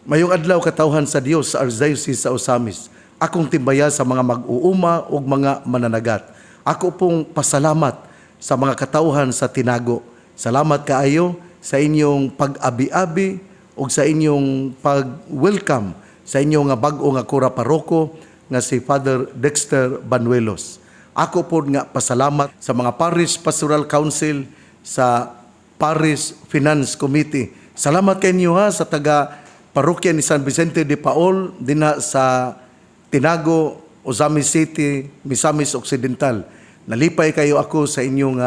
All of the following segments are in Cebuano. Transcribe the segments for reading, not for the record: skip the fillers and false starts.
Mayong adlaw, katawhan sa Dios sa Archdiocese sa Ozamiz. Akong timbaya sa mga mag-uuma ug mga mananagat. Ako pong pasalamat sa mga katawhan sa Tinago. Salamat kaayo sa inyong pag-abi-abi ug sa inyong pag-welcome sa inyong nga bag-o nga kura paroko nga si Father Dexter Banuelos. Ako po nga pasalamat sa mga Parish Pastoral Council, sa Parish Finance Committee. Salamat kaayo ha sa taga Parokya ni San Vicente de Paul dinha sa Tinago, Ozamiz City, Misamis Occidental. Nalipay kaayo ako sa inyong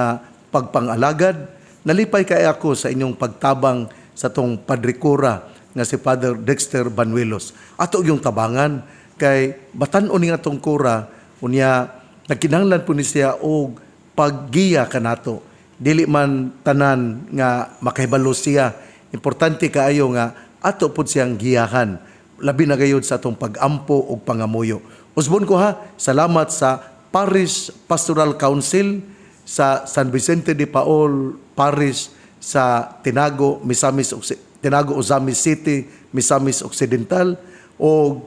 pagpangalagad. Nalipay kaayo ako sa inyong pagtabang sa atong Padre Cura nga si Father Dexter Banuelos. Ato yung tabangan kay batan-on ni atong kura, unya nagkinahanglan po ni siya og paggiya kanato. Dili man tanan nga makahibalo siya. Importante kaayo nga ato pud siyang giyahan, labi na gayud sa atong pag-ampo ug pangamuyo. Usbon ko ha, salamat sa Parish Pastoral Council sa San Vicente de Paul Parish sa Tinago, Misamis Tinago, Ozamiz City, Misamis Occidental, o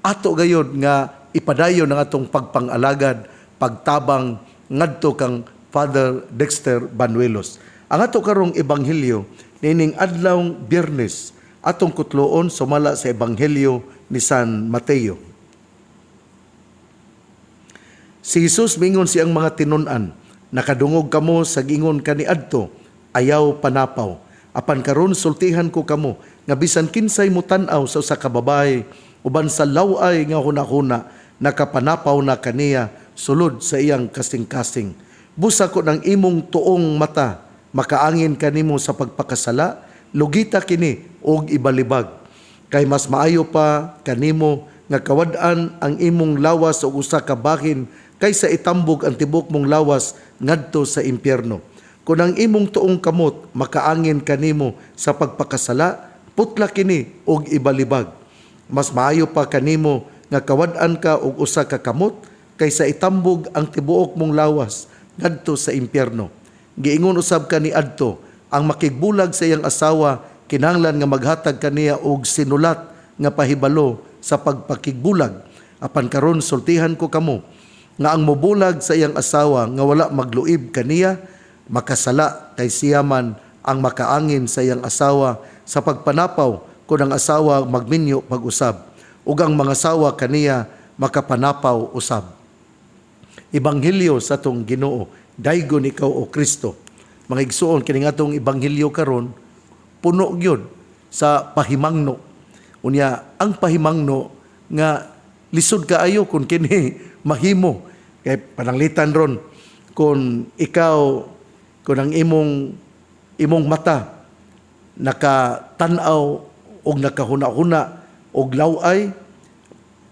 ato gayud nga ipadayon ang atong pagpangalagad, pagtabang ngadto kang Father Dexter Banuelos. Ang ato karong ebanghelyo niining adlaw Biyernes, atong kutloon sumala sa Ebanghelyo ni San Mateo. Si Jesus mingon sa iyang mga tinun-an, "Nakadungog kamo sa gingon kaniadto, 'Ayaw panapaw.' Apan karon sultihan ko kamo nga bisan kinsay mutan-aw sa usa ka babaye uban sa law-ay nga hunahuna, nakapanapaw na kaniya sulod sa iyang kasing-kasing. Busa kon ang imong tuong mata makaangin kanimo sa pagpakasala, lugita kini og ibalibag. Kay mas maayo pa kanimo nga kawad-an ang imong lawas og usa ka bahin kaysa itambog ang tibok mong lawas ngadto sa impyerno. Kung ang imong tuong kamot makaangin kanimo sa pagpakasala, putla kini og ibalibag. Mas maayo pa kanimo nga kawad-an ka og usa ka kamot kaysa itambog ang tibuok mong lawas ngadto sa impyerno. Giingon usab kaniadto, ang makigbulag sa iyang asawa kinahanglan nga maghatag kaniya og sinulat nga pahibalo sa pagpakigbulag. Apan karon sultihan ko kamo nga ang mobulag sa iyang asawa nga wala magluib kaniya makasala, kay siya man ang makaangin sa iyang asawa sa pagpanapaw kung ang asawa magminyo pag-usab, ug ang mga asawa kaniya makapanapaw usab." Ebanghelyo sa atong Ginoo. Daygon ikaw, o Kristo. Mga igsuon, kining atong ebanghelyo karon puno gyud sa pahimangno. Unya ang pahimangno nga lisod kaayo kung kini mahimo, kay pananglitan ron kung ikaw, kung ang imong mata nakatan-aw og nakahuna-huna og law-ay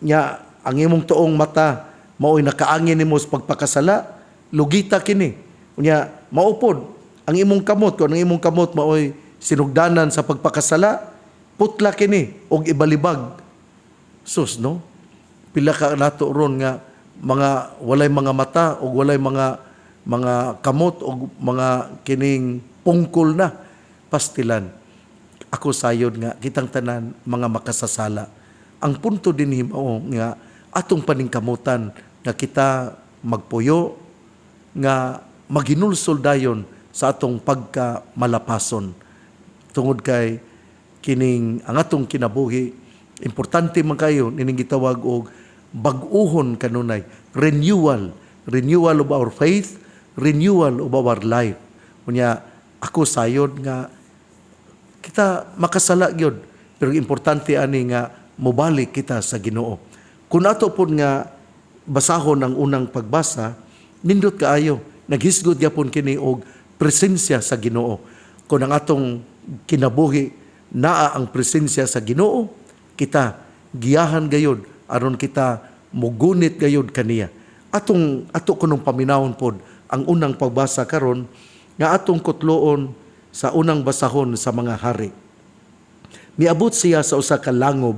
nya ang imong tuong mata mao'y nakaangin nimo sa pagpakasala, lugita kini. Unya mao pod ang imong kamot, kung ang imong kamot mao'y sinugdanan sa pagpakasala, putla kini og ibalibag. Sus, no, pila ka nato ron nga mga walay mga mata og walay mga kamot og mga kining pungkol na pastilan. Ako sayod nga kitang tanan mga makasasala. Ang punto dinhi mao nga atong paningkamutan nga kita magpuyo nga maghinulsol dayon sa atong pagka malapason, tungod kay kining ang atong kinabuhi importante man kayo nining gitawag og bag-uhon kanunay, renewal, renewal of our faith, renewal of our life. Unya ako sayod nga kita makasala gyud, pero importante ani nga mobalik kita sa Ginoo. Kung ato pod nga basahon ang unang pagbasa, nindot kaayo, naghisgot gyapon kini og presensya sa Ginoo. Kung ang atong kinabuhi naa ang presensya sa Ginoo, kita giyahan gayod aron kita mugunit gayod kaniya. Atong ato kunong paminawon pod ang unang pagbasa karon nga atong kutloon sa unang basahon sa Mga Hari. Miabot siya sa usa ka langob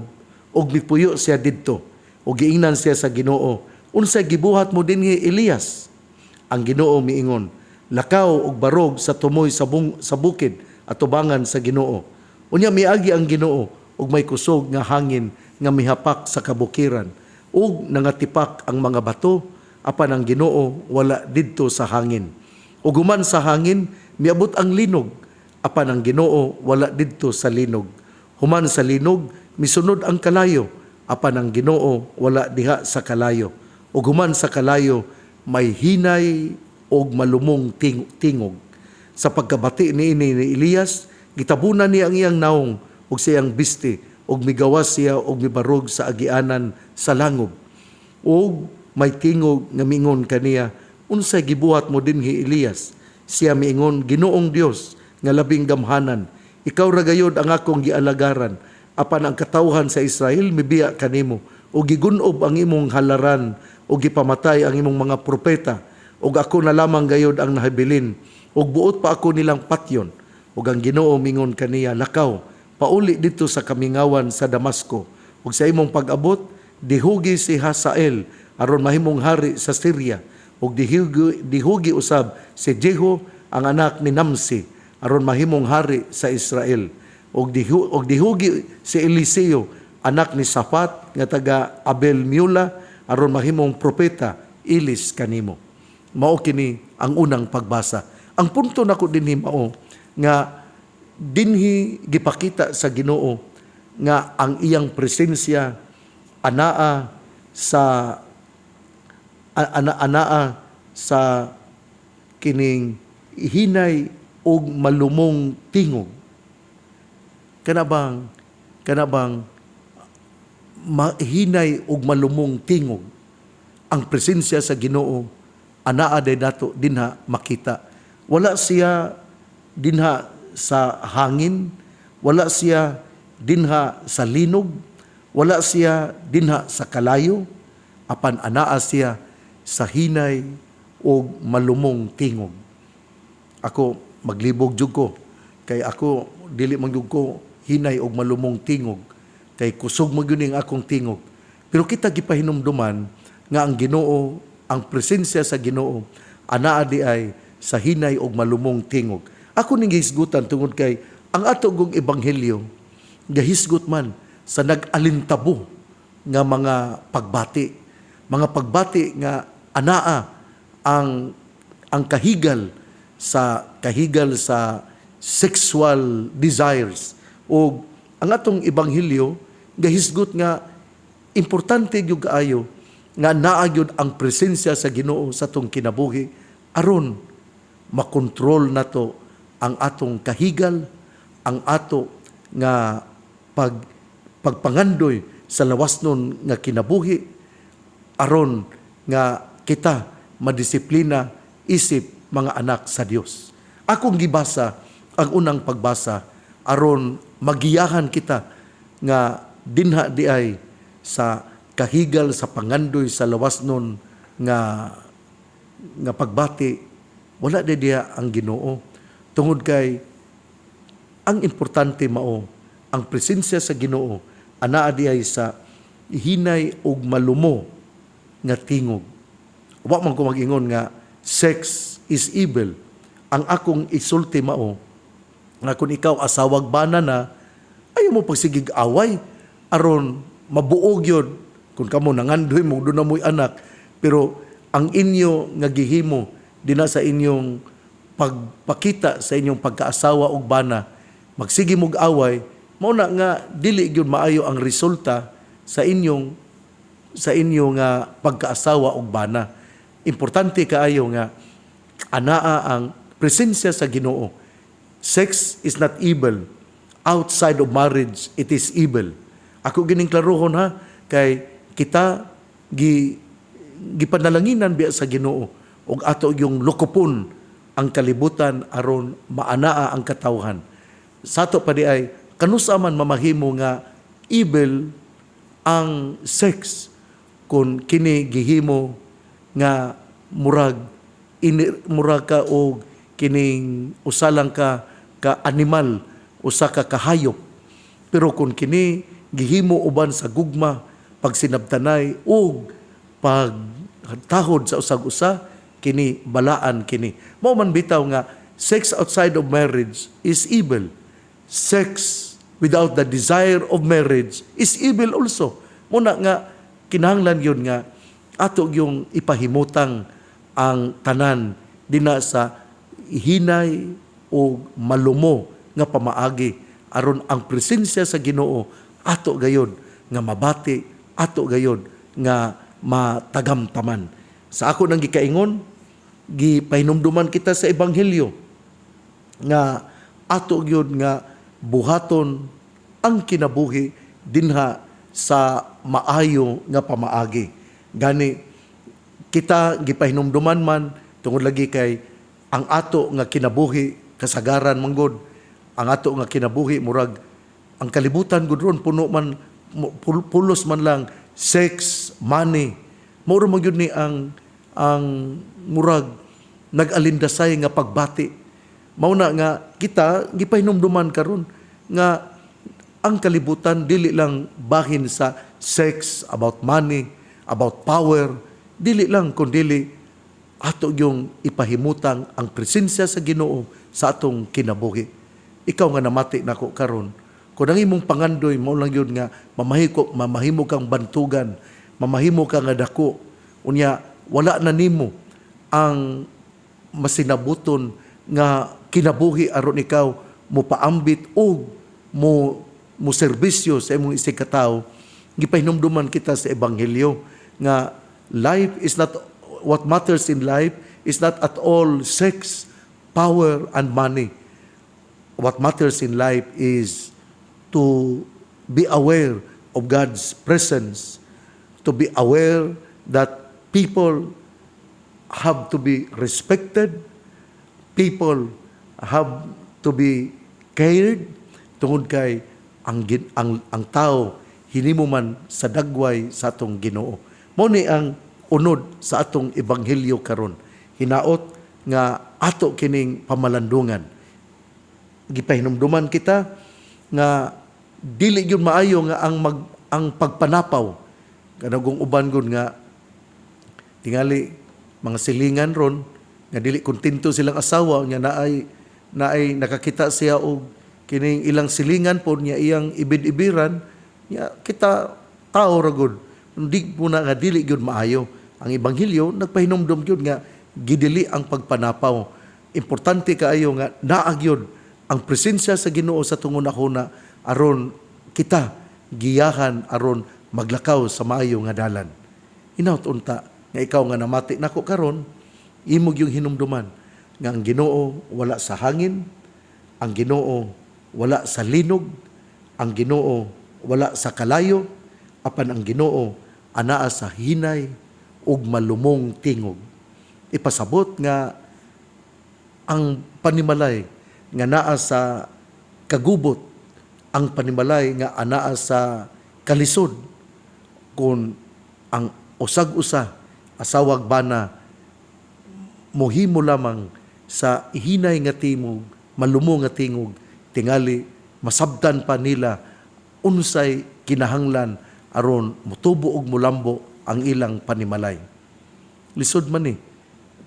ug mipuyo siya didto, ug giingnan siya sa Ginoo, "Unsay gibuhat mo dinhi, Elias?" Ang Ginoo miingon, "Lakaw og barog sa tumoy sa bukid atubangan sa Ginoo." Unya miagi ang Ginoo ug may kusog nga hangin nga mihapak sa kabukiran ug nangatipak ang mga bato, apan ang Ginoo wala didto sa hangin. Ug human sa hangin, miabot ang linog, apan ang Ginoo wala didto sa linog. Human sa linog, misunod ang kalayo, apan ang Ginoo wala diha sa kalayo. Ug human sa kalayo, may hinay og malumong tingog. Sa pagkabati niini ni Elias, gitabunan niya ang iyang naong ug sa iyang bisti ug migawas siya ug mibarog sa agianan sa langob. Ug may tingog nga mingon kaniya, "Unsay gibuhat mo dinhi, Elias?" Siya miingon, "Ginoong Dios nga labing gamhanan, ikaw ra gayod ang akong gialagaran, apan ang katawhan sa Israel mibiya kanimo ug gigun-ob ang imong halaran ug gipamatay ang imong mga propeta, ug ako na lamang gayod ang nahabilin ug buot pa ako nilang patyon." Ug ang Ginoo mingon kaniya, "Lakaw pauli didto sa kamingawan sa Damasco, ug sa imong pag-abot, dihugi si Hazael aron mahimong hari sa Syria, ug dihugi usab si Jehu ang anak ni Namsi aron mahimong hari sa Israel, ug dihugi si Eliseo anak ni Safat nga taga Abel Mehola aron mahimong propeta ilis kanimo." Mao kini ang unang pagbasa. Ang punto nako dinhi mao nga dinhi gipakita sa Ginoo nga ang iyang presensya anaa sa anaa sa kining hinay og malumong tingog. Kana bang mahinay og malumong tingog, ang presensya sa Ginoo anaa day dato dinha makita. Wala siya dinha sa hangin, wala siya dinha sa linog, wala siya dinha sa kalayo, apan anaa siya sa hinay og malumong tingog. Ako maglibog jud ko kay ako dili man jud ko hinay og malumong tingog kay kusog man gyud ning akong tingog. Pero kita gipahinumduman nga ang Ginoo, ang presensya sa Ginoo anaa di ay sa hinay og malumong tingog. Ako ning gihisgutan tungod kay ang ato gong ebanghelyo gahisgot man sa nag-alintabo nga mga pagbati, mga pagbati nga anaa ang kahigal sa sexual desires, ug ang atong ebanghelyo gahisgot nga importante gyud kaayo nga naa gyud ang presensya sa Ginoo sa atong kinabuhi aron makontrol nato ang atong kahigal, ang ato nga pagpangandoy sa lawasnon nga kinabuhi, aron nga kita madisiplina isip mga anak sa Dios. Akong gibasa ang unang pagbasa aron magiyahan kita nga dinha di ay sa kahigal sa pangandoy sa lawasnon nga pagbati, wala di diha ang Ginoo, tungod kay ang importante mao ang presensya sa Ginoo anaa di ay sa hinay ug malumo nga tingog. Wa man ko mag-ingon nga sex is evil. Ang akong isulti mao nga kung ikaw asawag bana na, ayaw mo pagsigig away aron mabuog yun kung kamo nangandoy mo duna mo'y anak, pero ang inyo nga gihimo dina sa inyong pagpakita sa inyong pagkaasawa og bana, magsige mog away, mao na nga dili gyud maayo ang resulta sa inyo nga pagkaasawa og bana. Importante kaayo nga anaa ang presensya sa Ginoo. Sex is not evil. Outside of marriage, it is evil. Ako gining klarohon ha, kay kita gipanalanginan biya sa Ginoo ug ato yung lukupon ang kalibutan aron maanaa ang katawhan. Sa ato pa di ay kanusa man mamahimo nga evil ang sex kung kini gihimo nga murag ka og kining usa lang ka animal, usa ka kahayop. Pero kung kini gihimo uban sa gugma, pagsinabtanay ug pagtahod sa usag usa, kini balaan kini. Mao man bitaw nga sex outside of marriage is evil. Sex without the desire of marriage is evil also. Muna nga kinahanglan yun nga ato yung ipahimutang ang tanan dina sa hinay o malumo nga pamaagi aron ang presensya sa Ginoo ato gayon nga mabati, ato gayon nga matagamtaman. Sa ako nang gikaingon, gipahinumduman kita sa ebanghelyo nga ato gyud nga buhaton ang kinabuhi dinha sa maayo nga pamaagi. Gani kita gipahinumduman man tungod lagi kay ang ato nga kinabuhi kasagaran manggod ang ato nga kinabuhi, murag ang kalibutan gud ron puno man, pulos man lang sex, money. Mao man gyud ni ang murag nag-alindasay nga pagbati. Mao na nga kita gipahinumduman karon nga ang kalibutan dili lang bahin sa sex, about money, about power, dili lang, kundili ato yung ipahimutang ang presensya sa Ginoo sa atong kinabuhi. Ikaw nga namati nako karon, kung ang imong pangandoy mao lang yun nga mamahimo kang bantugan, mamahimo ka nga dako, unya wala na nimo ang masinabuton nga kinabuhi aron ikaw mo paambit og mo mo serbisyo sa imong isig katawo, gipahinumduman kita sa ebanghelyo nga life is not, what matters in life is not at all sex, power and money. What matters in life is to be aware of God's presence, to be aware that people have to be respected, people have to be cared, tungod kay ang tao hinimo man sa dagway sa atong Ginoo. Mao ni ang unod sa atong ebanghelyo karon. Hinaot nga ato kining pamalandungan. Gipahinumduman kita nga dili gyud maayo nga ang pagpanapaw, kanagong uban gud nga tingali mga silingan ron nga dili kontento silang asawa nga naay nakakita siya og kining ilang silingan pod niya iyang ibid-ibiran niya. Kita tao ra gud, hindi po na nga dili gyud maayo. Ang ebanghelyo nagpahinumdum gyud nga gidili ang pagpanapaw. Importante kaayo nga naa gyud ang presensya sa Ginoo sa atong hunahuna aron kita giyahan aron maglakaw sa maayo nga dalan. Hinaot unta nga ikaw nga namati nako karon, imo yung hinumduman nga ang Ginoo wala sa hangin, ang Ginoo wala sa linog, ang Ginoo wala sa kalayo, apan ang Ginoo anaa sa hinay ug malumong tingog. Ipasabot nga ang panimalay nga naa sa kagubot, ang panimalay nga anaa sa kalisod, kung ang usag-usa asawag bana muhimo lamang sa hinay nga tingog, malumo nga tingog, tingali masabtan pa nila unsay kinahanglan aron mutubo og mulambo ang ilang panimalay. Lisod man ni,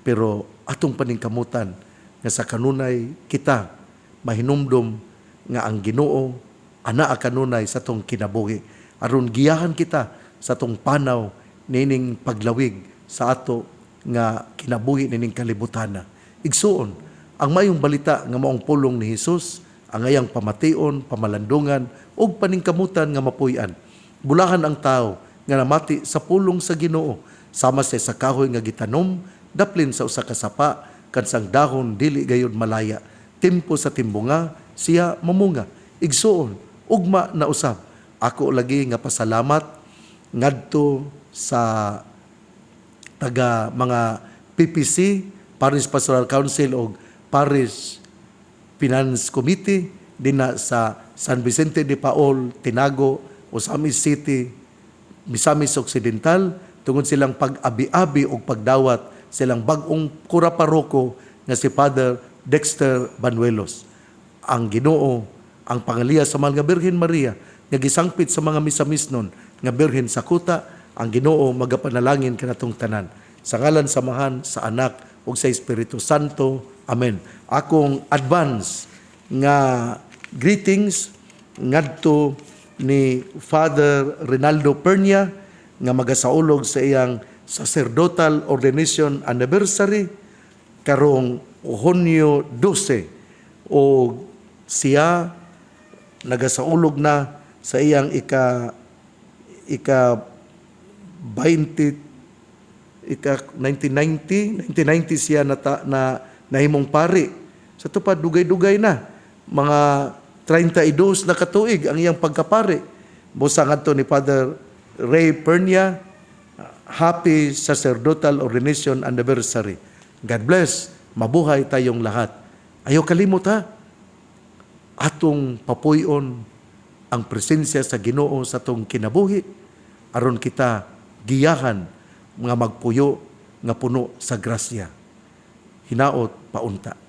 pero atong paningkamutan nga sa kanunay kita mahinumdom nga ang Ginoo anaa kanunay sa atong kinabuhi aron giyahan kita sa atong panaw nining paglawig sa ato nga kinabuhi nining kalibutana. Igsuon, ang mayong balita nga maong pulong ni Hesus ang ayang pamation, pamalandungan ug paningkamutan nga mapuy-an. Bulahan ang tao nga namati sa pulong sa Ginoo, sama sa kahoy nga gitanom daplin sa usa ka sapa, kansang dahon dili gayud malaya. Tempo sa timbunga siya mamunga. Igsuon, ugma na usab. Ako lagi nga pasalamat ngadto sa taga mga PPC, Parish Pastoral Council og Parish Finance Committee dinha sa San Vicente de Paul, Tinago, Ozamiz City, Misamis Occidental, tungod silang pag-abi-abi og pagdawat silang bag-ong kura paroko nga si Father Dexter Banuelos. Ang Ginoo, ang pangaliya sa mahal nga Birhen Maria nga gisangpit sa mga Misamisnon nga Birhen sa kuta, ang Ginoo magapanalangin kanatong tanan. Sa ngalan sa Amahan, sa Anak ug sa Espiritu Santo. Amen. Akong advance nga greetings ngadto ni Father Rinaldo Pernia nga magasaulog sa iyang sacerdotal ordination anniversary karong Hunyo 12, o siya nagasaulog na sa iyang ika ika 20, ika 1990 1990 siya na nahimong pari. Sa tupad, dugay-dugay na, mga 32 na katuig ang iyang pagkapari. Busa ngadto ni Father Ray Pernia, happy sacerdotal ordination anniversary. God bless. Mabuhay tayong lahat. Ayaw kalimot ha, atong papuyon ang presensya sa Ginoo sa atong kinabuhi aron kita giyahan nga magpuyo nga puno sa grasya. Hinaot paunta.